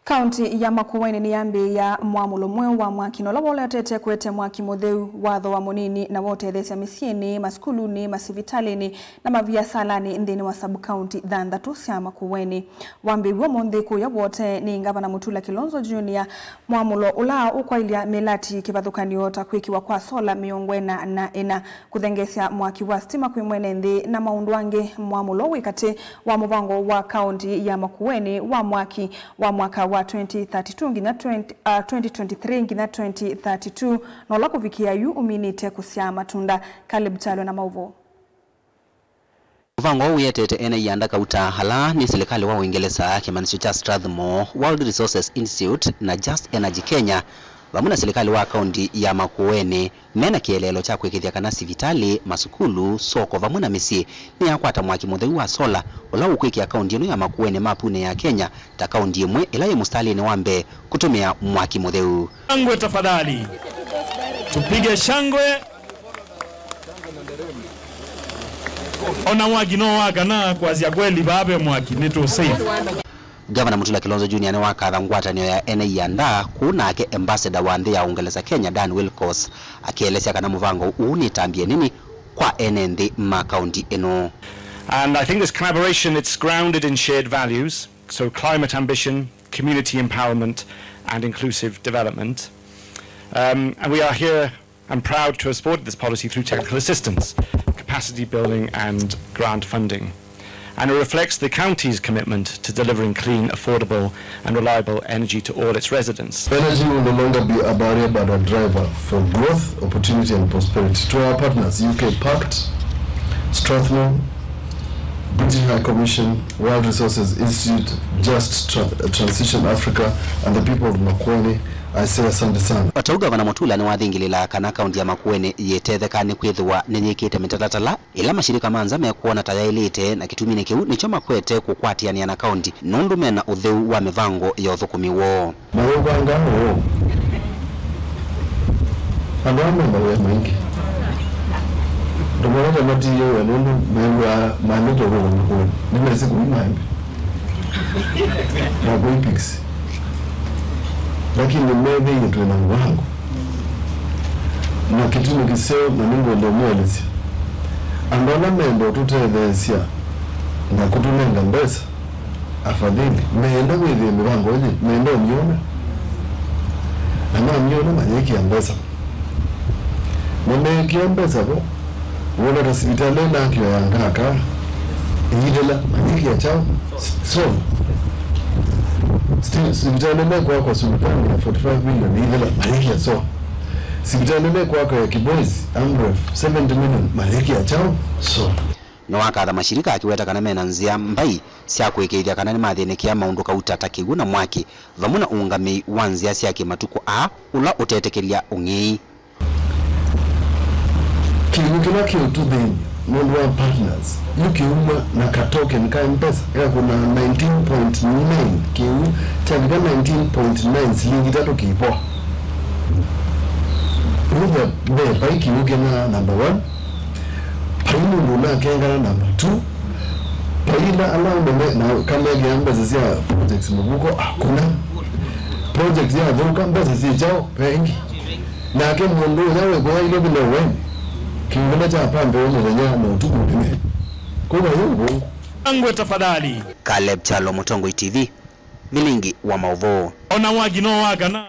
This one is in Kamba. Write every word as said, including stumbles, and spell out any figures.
Kaunti ya Makueni nĩyambĩĩa mwamũlo mweũ wa mwaki, na ũla woletete kũete mwaki mũtheu, watho wa mũnini, na waũtetheesya mĩsyĩnĩ, masukulunĩ, masivitalĩnĩ, na maviasalanĩ nthĩnĩ wa sub-county thanthatũ sya Makueni. Wambĩĩw'e ũmũnthĩ kũya Wote nĩ Ngavana Mutula Kilonzo Junior, mwamũlo ũla ũkwaĩlya mĩlati kĩvathũkany'o ta kwĩkĩwa kwa sola mĩongo ĩna na ĩna, kũthengeesya mwaki wa sitima kwĩ mwene nthĩ, na maũndũ angĩ. Mwamũlo wĩ katĩ wa mũvango wa kaunti ya Makueni wa mwaki wa mwaka wa twenty thirty-two nginya twenty, uh, twenty twenty-three nginya twenty thirty-two, na ũla kũvikĩa yu ũminĩte kũsyaa matunda. Caleb Kyalo na maũvoo. Mũvango ũũ wĩetete ene ianda kauta ala nĩ silikalĩ wa Ũingelesa, kĩmanyĩsyo kya Strathmore, World Resources Institute, na Just Energy Kenya, vamwe na silikalĩ wa kaunti ya Makueni, me na kĩeleelo kya kwĩkĩthya kana sivitalĩ, masukulu, soko, vamwe na mĩsyĩ nĩyakwata mwaki mũtheu wa sola, ũla ũkwĩkĩa kaunti ĩno ya Makueni mapunĩ ya Kenya ta kaunti ĩmwe ĩla yĩ mũsitalĩnĩ wa mbee kũtũmĩa mwaki mũtheu. Shangwe tafadhali. Tupige shangwe. Ona mwaki no wakana, kwasya kweli, vaa ve mwaki, nĩ tũ safe. Gavana Mutula Kilonzo Junior nĩwakatha ngwatanĩo ya ene ianda kũu, nake ambassador wa nthĩ ya Ũngelesa Kenya, Dan Wilcox, akĩelesya kana mũvango ũũ nĩ ĩtambya ĩnene kwa ene nthĩ ma kaunti ĩno. And I think this collaboration, it's grounded in shared values, so climate ambition, community empowerment, and inclusive development. Um, and we are here and proud to have supported this policy through technical assistance, capacity building and grant funding. And it reflects the county's commitment to delivering clean, affordable and reliable energy to all its residents. Energy will no longer be a barrier but a driver for growth, opportunity and prosperity. To our partners, U K Pact, Strathmore, British High Commission, World Resources Institute, Just Tra-, Transition Africa, and the people of Makueni, I say asante sana. O ta ũu, Gavana Mutula nĩwathingĩlĩla kana kaunti ya Makueni yĩtetheka nĩ kwĩthĩwa nĩyĩkĩte mĩtalatala ĩla mashirika ma nza mekwona ta yaĩlĩte, na kĩtuminĩ kĩu nĩkyo makwete kũkwatĩanĩa na kaunti nũndũ mena ũtheu wa mĩvango ya ũthũkũmi woo. Mayũvanga ũũ. Andũ aa me mawĩa maingĩ. Andũ mawĩa matiĩwe nũndũ mew'aa maendete ũvũngũ mũkũũ. Nĩmesĩ kũi maembe. Na kũi pigs. Lakini methĩie twĩ na mũvango. Na kĩtumi kĩseo, na nĩngwenda ũmũelesya. Andũ ala menda ũtũtetheesya na kũtũnenga mbesa, afadhali, meenda kwĩthĩa mĩvango ĩngĩ, meenda ũmyona. Na mamyona mayĩkĩa mbesa. Na meekĩa mbesa vo, wona ta sivitalĩ ĩnakĩwa ya Ngaka, ĩyĩthela, mayĩkĩa kyaũ? Sola. Sti-, sivitalĩ ĩla ĩkwakwa Sultani ya forty-five million, ĩyĩthela, mayĩkĩa sola. Sivitalĩ ĩla ĩkwakwa ya Kibwezi, Amref, seventy million, mayĩkĩa kyaũ? Sola. Nĩwakatha mashirika akĩweta kana mena nzĩa mbai sya kũĩkĩĩthya kana nĩmathĩnĩkĩa maũndũ kauta ta kĩw'ũ na mwaki, vamwe na ũũngamĩi wa nzĩa sya kĩmatukũ aa ũla ũtetĩkĩlya ũng'ei. Kĩw'ũ kĩla kĩ ũtũthĩnĩ nũndũ wa partners, yu kĩumwa na ka token ka M-Pesa, gakũna nineteen point nine, kĩw'ũ kyavika nineteen point nine, silingi itatũ kĩivoa. Yu ve, ve vai kĩw'ũ kĩna number one, vai mũndũ ũnakengana number two, vai ila ala ũnene na kamekĩa mbesa sya projects mũvuko, akũna. Project yathũka, mbesa syĩ kyaũ? Vengi. Nake mũndũ ũya wĩkũya Nairobi no weni. Kĩũvĩla kya pambe wa mũthenya na ũtukũ nĩme. Kũu vayĩ ũvũngũ. Angwe tafadhali. Caleb Kyalo, Mũtongoi T V, Vilingi wa maũvoo. Ona mwaki no wakana.